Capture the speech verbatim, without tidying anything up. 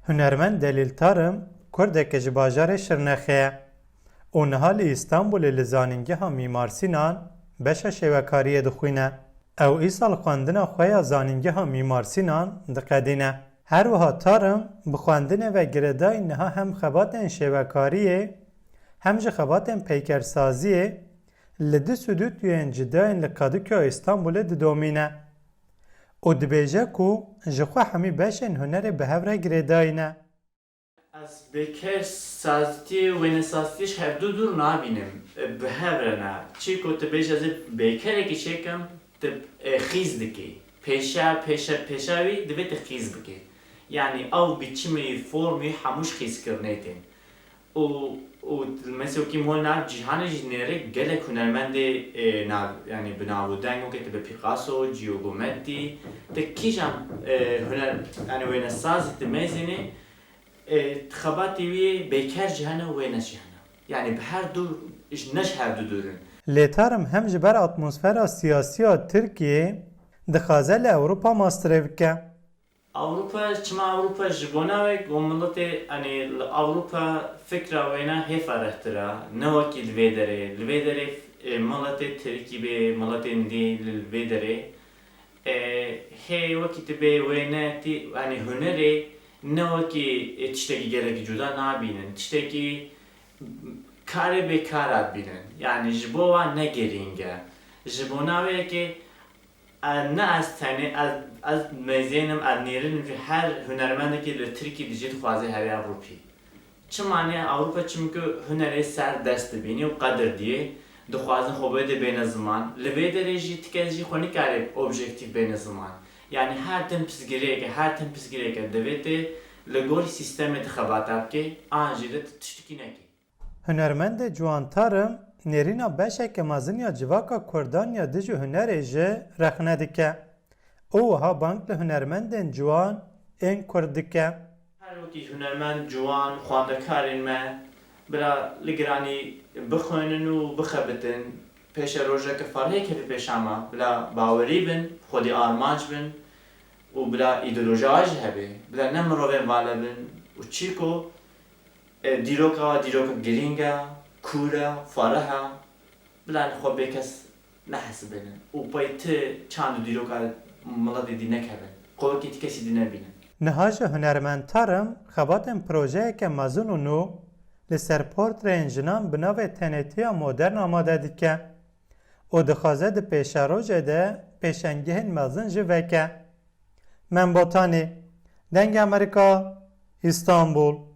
Hunermend Delîl Tarım kurdeke ji bajarê Şirnexê ye û niha li Îstanbulê li Zanîngeha Mîmar Sînan beşa şêwekariyê dixwîne. Ew îsal xwendina xwe ya Zanîngeha Mîmar Sînan diqedîne. Her wiha Tarım bi xwendinê ve girêdayî niha hem xebatên şêwekariyê hem jî xebatên peykersaziyê li du stûdyoyên cuda yên li Kadıköy Îstanbulê didomîne û dibêje ku ji xwe hemî beşên hunerê bi hev re girêdayî ne. Ez bêker sazîtiyê û wênesazîtiyê ji hevdu dûr nabînim. Bi hev re ne. Çî ku tu bêje ez ê bêkerekî çêkim, tu, e, xîz dikî. Pêşa, pêşa, pêşa wî divê tu xîz bikî. Yanî ew biçimê, formê hemû ji xîzkirinê tên. Û, û mesela wekî mol nav cîhanê jî nêrê gelek hunermendê, e, nav, yanî bi nav û deng wekî tu bi Picasso, Giacometti, tu kîjan, e, huner, yanî wênesazî tu mêzînê, e, xebatê wî bêker jî hene, wêne jî hene. Yanî bi her du, ne ji her du dûr in. Lê Tarım hem ji ber atmosfera siyasî ya Tirkiyê dixwaze li Ewropa masterê bike. Ewropa, çima Ewropa? Ji bona wek û miletê, yanî li Ewropa fikra wêne hê ferehtir e, ne wekî li vê derê. Li vê derê, e, miletê Tirkî bê, miletên dî li vê derê, e, hê wekî tu bê wêne tî, yanî hunerê ne wekî, e, tiştekî gelekî cuda nabînin, tiştekî karê bêkar dibînin. Yanî ji bo wan ne girîng e. Ji bona wê yekê E, ne ez tenê, ez, ez mêzênim, ez nêrînim jî her hunermendekî li Tirkî dijî dixwaze here Ewropî. Çima ne Ewropa? Çimkî hunerê ser dest dibînî û qedir diyê, dixwazin xwe bê de bêne ziman. Li vê derê jî ti kes jî xwe nikare objektîf bêne ziman. Yanî her tim pirsgirêk e, her tim pirsgirêk e. Divê tê li gorî sîstemê de xebata bikê, an jî de tu tiştekî nekê. Hunermendê ciwan Tarım nêrîna beşeke mezin ya civaka kurdan ya dijî hunerê jî rexne dike û wiha bang li hunermendên ciwan ên kurd dike. Her wekî hunermend, ciwan, xwendekarên me, bila li giranî bixwînin û bixebitin, pêşerojeke ferhê keve pêşa me, bila bawerî bin, xwedî armanc bin û bila îdeolojiya jî hebe, bila ne mirovên vale bin û çîko E, dîroka, dîroka girîng e, kûr e, fereh e. Bila li xwe bê kes nehesibênin û pey ti çand û dîroka miletê dî nekevin. Xwe wekî ti kesî dî nebînin. Niha jî hunermend Tarım xebatên projeyeke mezin û nû li ser portreyên jinan bi navê tenêtiya modern amade dike û dixwaze di pêşerojê de pêşengihên mezin jî veke. Mem Botanî, Dengê Amerîka, Îstanbul.